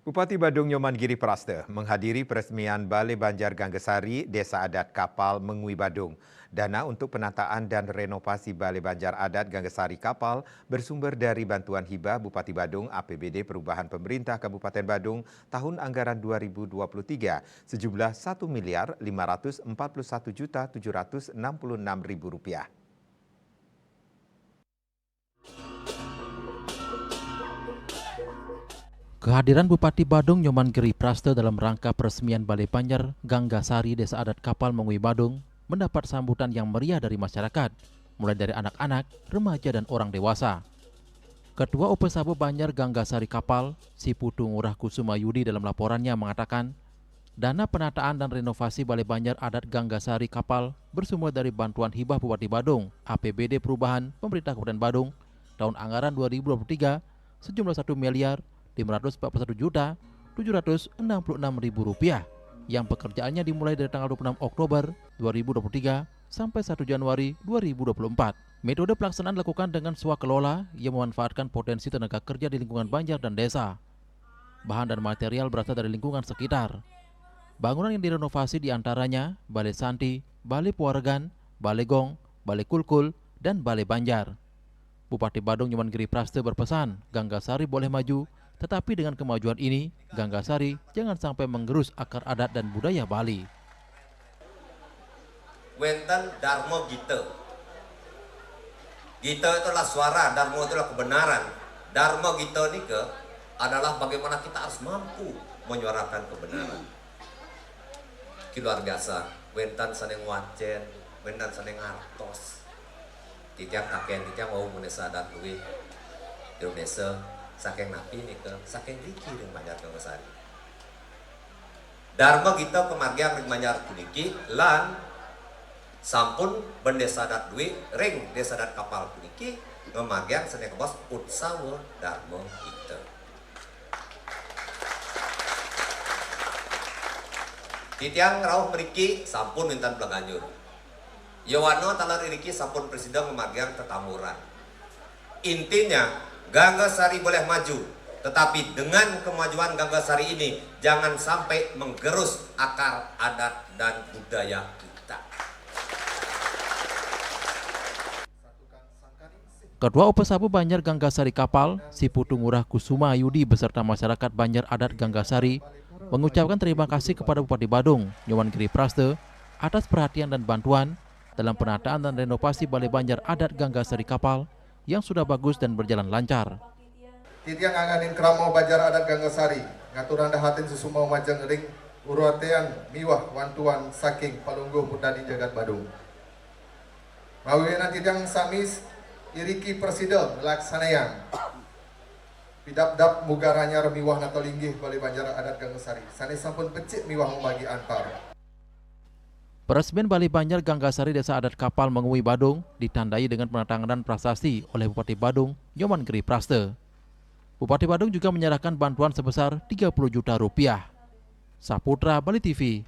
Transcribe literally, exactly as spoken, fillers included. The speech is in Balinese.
Bupati Badung Nyoman Giri Praste menghadiri peresmian Balai Banjar Ganggasari, Desa Adat Kapal, Mengwi, Badung. Dana untuk penataan dan renovasi Balai Banjar Adat Ganggasari Kapal bersumber dari bantuan hibah Bupati Badung, A P B D perubahan pemerintah Kabupaten Badung tahun anggaran dua ribu dua puluh tiga, sejumlah satu miliar lima ratus empat puluh satu juta tujuh ratus enam puluh enam ribu rupiah. Kehadiran Bupati Badung Nyoman Giri Praste dalam rangka peresmian Balai Banjar Ganggasari, Desa Adat Kapal, Mengwi, Badung mendapat sambutan yang meriah dari masyarakat, mulai dari anak-anak, remaja, dan orang dewasa. Ketua O P S A B Banjar Ganggasari Kapal, Si Putu Ngurah Kusuma Yudi, dalam laporannya mengatakan, dana penataan dan renovasi Balai Banjar Adat Ganggasari Kapal bersumber dari bantuan hibah Bupati Badung, A P B D perubahan pemerintah Kabupaten Badung, tahun anggaran dua ribu dua puluh tiga, sejumlah satu miliar lima ratus empat puluh satu juta tujuh ratus enam puluh enam ribu rupiah, yang pekerjaannya dimulai dari tanggal dua puluh enam Oktober dua ribu dua puluh tiga sampai satu Januari dua ribu dua puluh empat. Metode pelaksanaan dilakukan dengan swakelola yang memanfaatkan potensi tenaga kerja di lingkungan banjar dan desa. Bahan dan material berasal dari lingkungan sekitar. Bangunan yang direnovasi diantaranya Balai Santi, Balai Puaregan, Balai Gong, Balai Kulkul, dan Balai Banjar. Bupati Badung Nyoman Giri Praste berpesan, Ganggasari boleh maju, tetapi dengan kemajuan ini, Ganggasari jangan sampai menggerus akar adat dan budaya Bali. Wénten Dharma Gita. Gita itu adalah suara, Dharma itu adalah kebenaran. Dharma Gita nika adalah bagaimana kita harus mampu menyuarakan kebenaran. Ki luar biasa, wénten sané ngwacén, wénten sané ngartos. Titiang kakén, titiang wau Bendésa Adat Luih Indonesia, saking napi nika, saking riki ring Banjar Ganggasari. Dharma Gita pamargiang ring Banjar puniki lan sampun Bendésa Adat Luih ring Désa Adat Kapal puniki ngamargiang sané kabaos Utsawa Dharma Gita. Titiang rauh mriki sampun wénten Bleganjur. Yowana taler iriki sampun prasida ngamargiang tetamburan. Intinya, Ganggasari boleh maju, tetapi dengan kemajuan Ganggasari ini jangan sampai menggerus akar adat dan budaya kita. Ketua O P S A B Banjar Ganggasari Kapal, Si Putu Ngurah Kusuma Yudi, beserta masyarakat Banjar Adat Ganggasari mengucapkan terima kasih kepada Bupati Badung, Nyoman Giri Praste, atas perhatian dan bantuan dalam penataan dan renovasi Balai Banjar Adat Ganggasari Kapal yang sudah bagus dan berjalan lancar. Titiang angganing krama Banjar Adat Ganggasari ngaturang dahating suksma majeng ring uratian miwah wantuan saking Palungguh Putadi Jagat Badung. Mawinan titiang sami iriki prasida nglaksanayang pidabdab mugar anyar miwah nata linggih Balai Banjar Adat Ganggasari sané sampun becik miwah mamargi antar. Peresmian Balai Banjar Ganggasari, Desa Adat Kapal, Mengwi, Badung ditandai dengan penandatanganan prasasti oleh Bupati Badung, Nyoman Giri Praste. Bupati Badung juga menyerahkan bantuan sebesar tiga puluh juta rupiah. Saputra, Bali T V,